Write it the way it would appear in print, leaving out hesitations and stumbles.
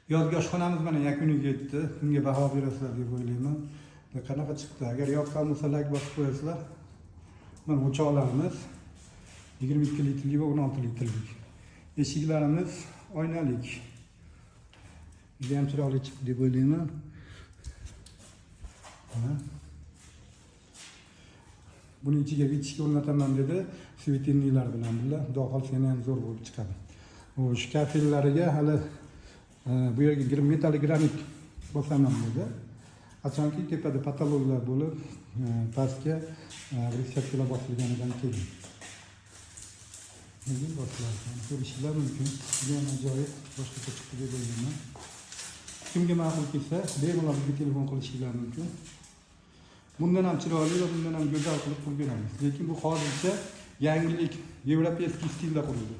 Yozgi oshxonamiz mana yakuniga yetdi. Bunga baho berasizlar deb o'ylayman. Qanaqa chiqdi? Agar yoqqan bo'lsa, layk bosib qo'yasizlar. Mana o'choqlarimiz 22 litrlik va 16 litrlik. Eshiklarimiz oynalik. Juda ham chiroyli chiqdi deb o'ylayman. Mana. Buni ichiga вытяжка o'rnataman dedi, светильник lar bilan birga. Xudo xohlasa, yana ham zo'r bo'lib chiqadi. Xo'sh, kafellariga hali bu yerga metallogranit bosaman dedi. Qachonki tepada потолок lar bo'lib, pastga брусчатка lar bosilganidan keyin. Keyin bosiladi. Ko'rishinglar mumkin. Juda ham ajoyib, boshqacha chiqdi deb o'ylayman. Kimga ma'qul kelsa, bemalol bizga telefon qilishinglar mumkin. Bundan ham chiroyli va bundan ham go'zal qilib qurib beramiz. Lekin bu hozircha yangilik, европейский stilda qurildi.